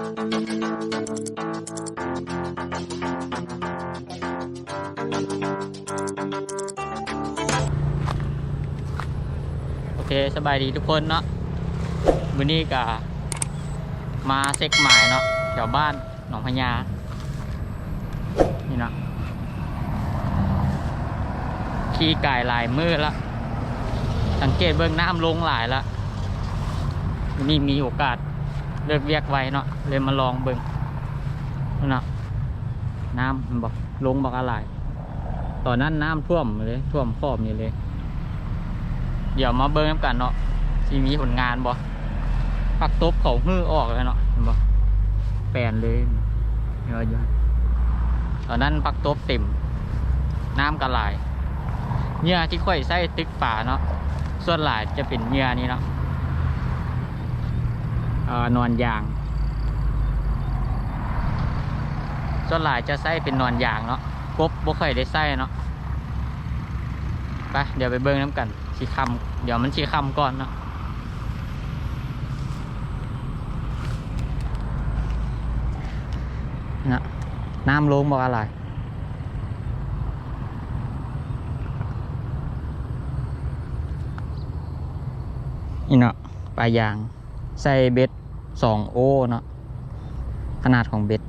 ໂອເຄ ສະບາຍດີທຸກຄົນເນາະ, ມື້ນີ້ກະມາເຊັກໝາຍເນາະ ແຖວບ້ານໜອງພະຍາ ນີ້ເນາະ. ຂີ່ກາຍຫຼາຍມື້ລະ ສັງເກດເບິ່ງນ້ຳລົງຫຼາຍລະ, ມື້ນີ້ມີໂອກາດເລີກວຽກໄວເນາະ ເລີຍມາລອງເບິ່ງເນາະ. ນ້ຳເຫັນບໍ່ ລົງບັກຫຼາຍ, ຕອນນັ້ນນ້ຳຖ້ວມເລີຍ ຖ້ວມຂອບນີ້ເລີຍ. ດຽວມາເບິ່ງນຳກັນເນາະ ຊິມີຜົນງານບໍ່. ຜັກຕົບເຂົາຮື້ອອກແລ້ວເນາະ ເຫັນບໍ່ ແປນເລີຍ. ເຫັນບໍ່ ຢູ່ຫັ້ນ ຕອນນັ້ນຜັກຕົບເຕັມ ນ້ຳກໍຫຼາຍ. ເຫຍື່ອທີ່ຂ້ອຍໃຊ້ຕຶກປາເນາະ ສ່ວນຫຼາຍຈະເປັນເຫຍື່ອນີ້ເນາະ ເອີ ໜອນຢາງ. ສ່ວນຫຼາຍຈະໃຊ້ເປັນໜອນຢາງເນາະ, ກົບບໍ່ຄ່ອຍໄດ້ໃຊ້ເນາະ. ໄປ ດຽວໄປເບິ່ງນຳກັນ ຊິຄ່ຳ ດຽວມັນຊິຄ່ຳກ່ອນເນາະ. ນະ ນ້ຳລົງບໍ່ຫຼາຍ ນີ້ເນາະ ປາຢາງ ໃສ່ເບັດສອງໂອເນາະ ຂະໜາດຂອງເບັດ.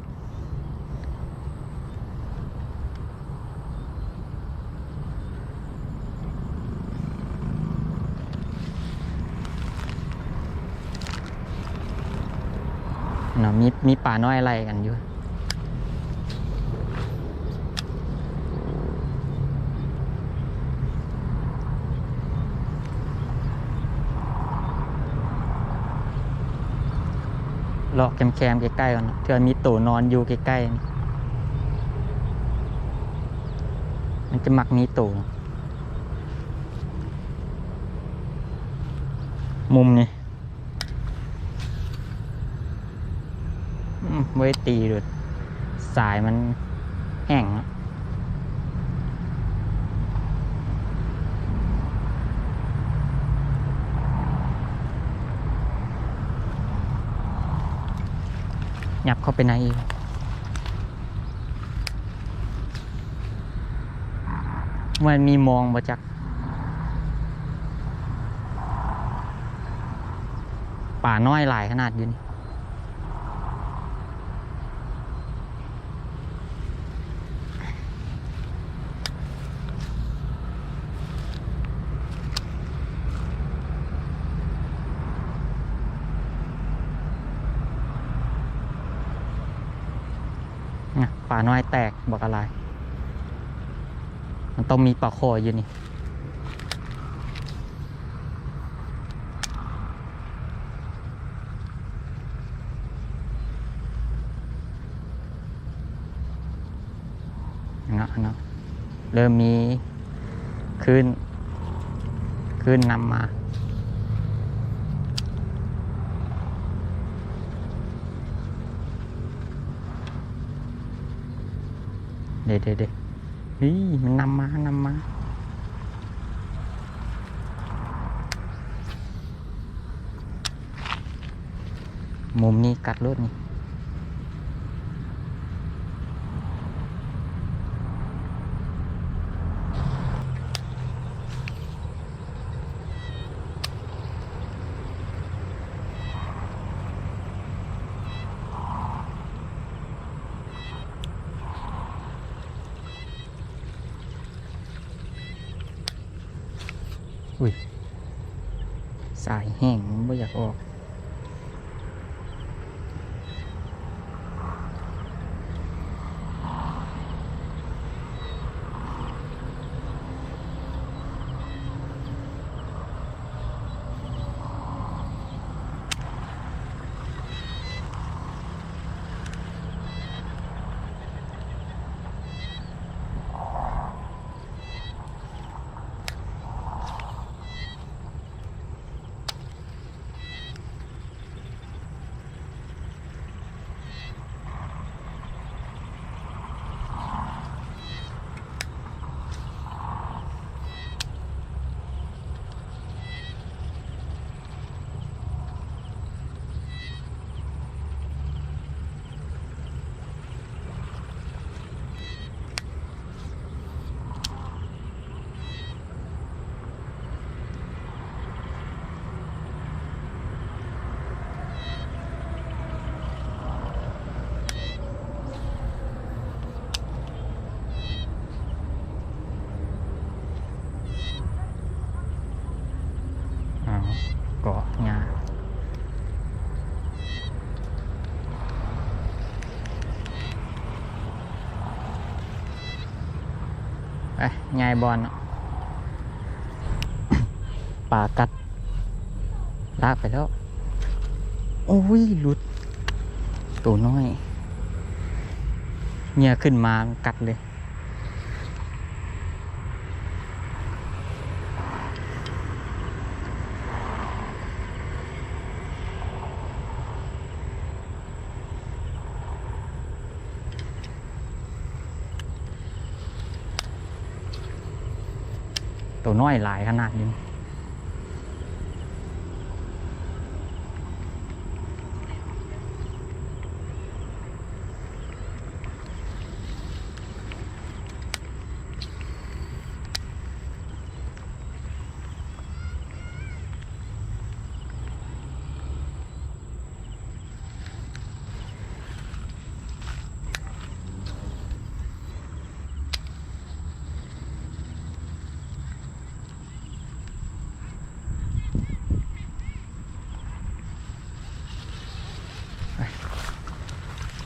ເນາະ ມີ ມີປານ້ອຍໄລ່ກັນຢູ່. ເລາະແຄມໆ ໃກ້ໆ ກ່ອນເນາະ ເທື່ອມີໂຕນອນຢູ່ໃກ້ໆ ມັນຈະມັກມີໂຕ. ມຸມນີ້ ອືມ ບໍ່ໄດ້ຕີໂດດ ສາຍມັນແຫ້ງເນາະ. ຫຍັບເຂົ້າໄປໃນອີກ ແມ່ນມີມອງບໍ່ຈັກ. ປານ້ອຍຫຼາຍຂະໜາດຢູ່ນີ້. ນະ ປານ້ອຍແຕກບັກຫຼາຍ. ມັນຕ້ອງມີປາຄໍຢູ່ນີ້. ເນາະ ເນາະ ເລີ່ມມີຄື້ນ ຄື້ນນຳມາ. ເດ້ ເດ້ ເດ້ ເຮີ້ຍ ມັນນຳມາ ນຳມາ. ມຸມນີ້ກັດໂລດນີ້. ອຸ້ຍ ສາຍແຫ້ງ ມັນບໍ່ຢາກອອກ. ອ ໄປ ຍ້າຍບ່ອນເນາະ. ປາກັດ ລາກໄປແລ້ວ. ໂອ້ຍ ຫຼຸດ ໂຕນ້ອຍ ເຫຍື່ອຂຶ້ນມາກັດເລີຍ. ໂຕນ້ອຍຫຼາຍຂະໜາດນີ້.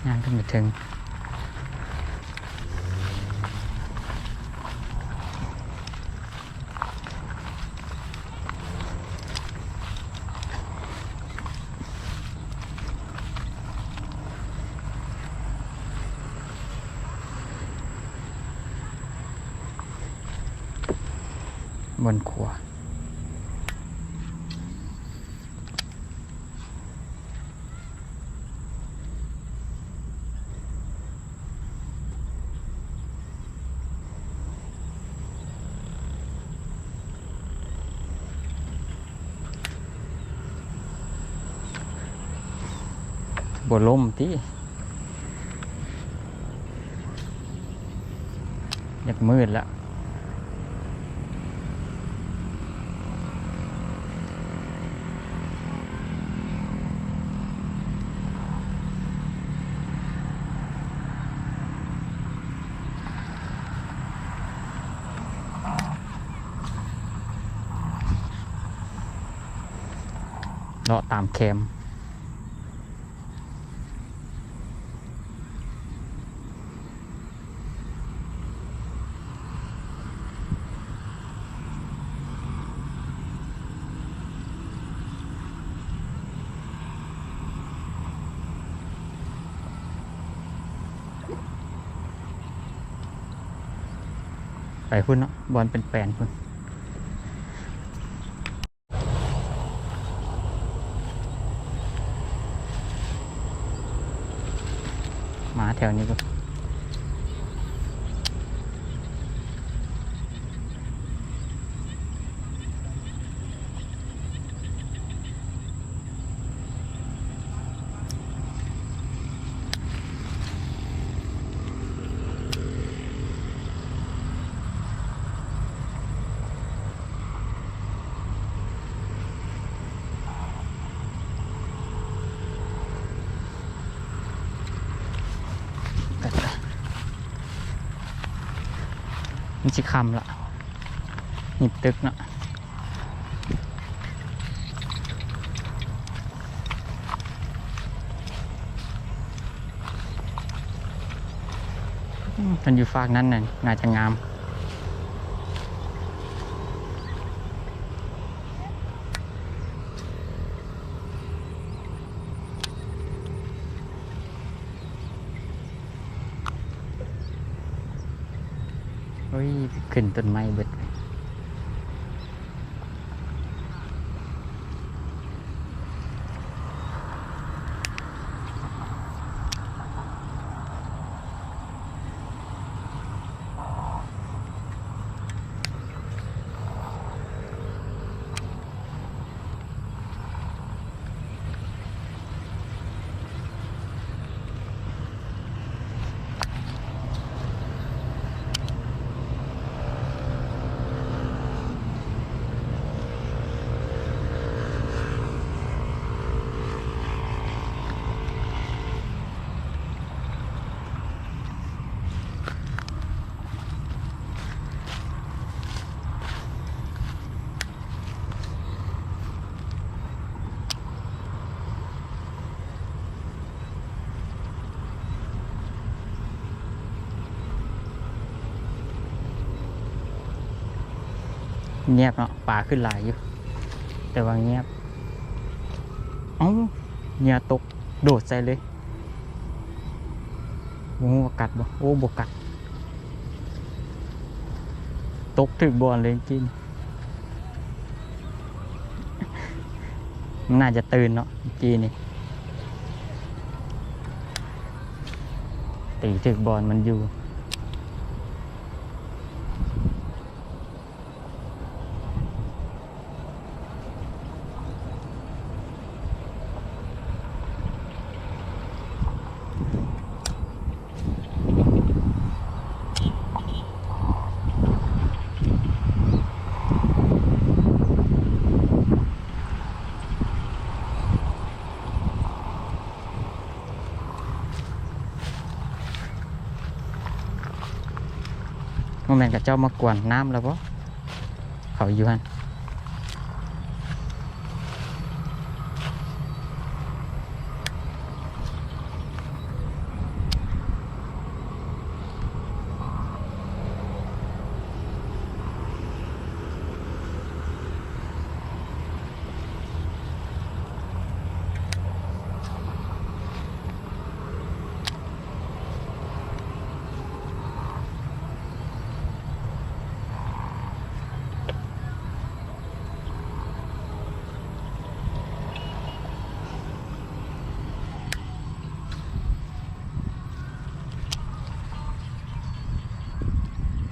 ຍ່າງຂຶ້ນໄປເທິງ. ບ່ອນຂົວ. ບໍ່ລົ້ມຕິ ຢາກມືດແລ້ວ. ເລາະຕາມແຄມ. ໄປພຸ້ນເນາະ ບ່ອນເປັນແປນພຸ້ນ. ມາແຖວນີ້ເບິ່ງ. ມັນຊິຄ່ຳລະ ຮີບຕຶກເນາະ. ອືມ ຄັນຢູ່ຟາກນັ້ນນະ ໜ້າຈະງາມ. ໂອ້ຍ ຂຶ້ນຕົ້ນໄມ້ເບິດ. ໂ ງຽບເນາະ ປາຂຶ້ນຫຼາຍຢູ່ ແຕ່ວ່າງຽບ. ເອົ້າ ເຫຍື່ອຕົກ ໂດດໃສ່ເລີຍ. ບໍ່ຮູ້ວ່າກັດບໍ່? ໂອ້ ບໍ່ກັດ. ຕົກຖືກບ່ອນເລີຍເມື່ອກີ້ນີ້. ມັນໜ້າຈະຕື່ນເນາະ ເມື່ອກີ້ນີ້ ຕີຖືກບ່ອນມັນຢູ່. ບໍ່ແມ່ນເຂົາເຈົ້າມາກວນນ້ຳແລ້ວບໍ່? ເຂົາຢູ່ຫັ້ນ.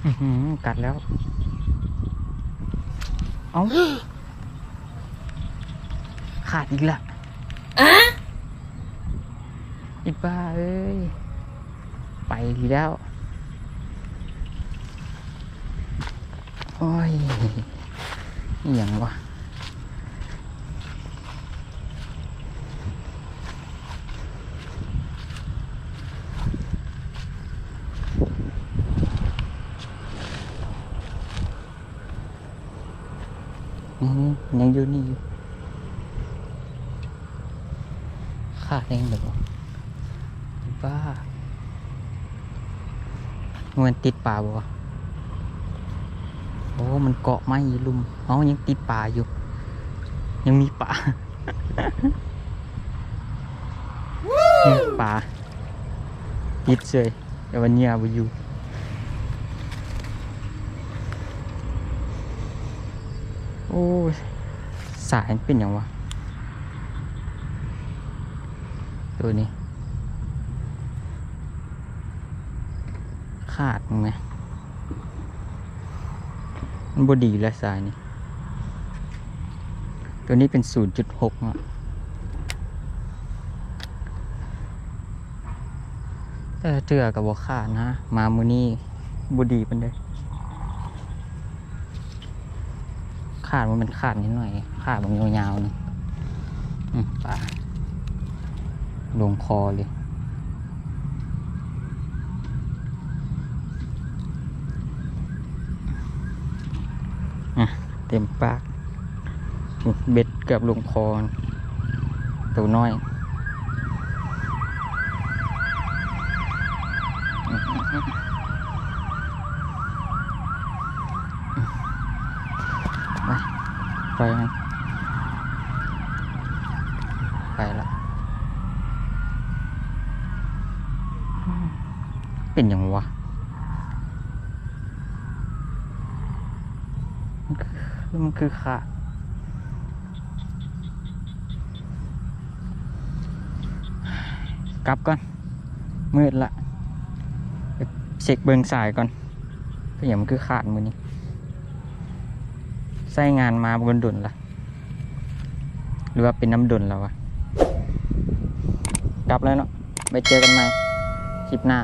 ອືຫື ກັດແລ້ວ. ເອົ້າ ຂາດອີກລະ. ອີບ້າເອີຍ ໄປອີກແລ້ວ. ໂອ້ຍ ອີ່ຫຍັງວະ? ນີ້ ນີ້ ຍັງຢູ່ນີ້ຢູ່. ຂາດແຮງເດີບໍ່? ບ້າ ມັນຕິດປາບໍ່ວະ? ໂອ້ ມັນເກາະໄມ້ຢູ່ລຸ່ມ. ເອົ້າ ຍັງຕິດປາຢູ່ ຍັງມີປາ ປາ ຕິດເສີຍ ແຕ່ວ່າເຫຍື່ອບໍ່ຢູ່. ໂອ້ຍ ສາຍມັນເປັນຫຍັງວະ? ໂຕນີ້ຂາດແມ ມັນບໍ່ດີແລ້ວສາຍນີ້. ໂຕນີ້ເປັນສູນຈຸດຫົກເນາະ ແຕ່ລະເທື່ອກໍບໍ່ຂາດນະ. ມາມື້ນີ້ບໍ່ດີປານໃດ. ຂາດມັນເປັນຂາດໜ້ອຍໆ ຂາດມັນຍາວໆ ນີ້. ອືມ ປາລົງຄໍເລີຍ. ອະ ເຕັມປາກ. ເບັດເກືອບລົງຄໍ ໂຕນ້ອຍ. ໄປ ໄປ ໄປລະ. ເປັນຫຍັງວະ? ມັນຄື ມັນຄືຂາດ. ກັບກ່ອນ ມືດລະ. ໄປເຊັກເບິ່ງສາຍກ່ອນ. ເປັນຫຍັງມັນຄືຂາດມື້ນີ້? ໃຊ້ງານມາບໍ່ດົນໆ ລະ ຫຼືວ່າເປັນນຳດົນແລ້ວວະ? ກັບແລ້ວເນາະ. ໄວ້ເຈີກັນໃໝ່ຄລິບໜ້າ.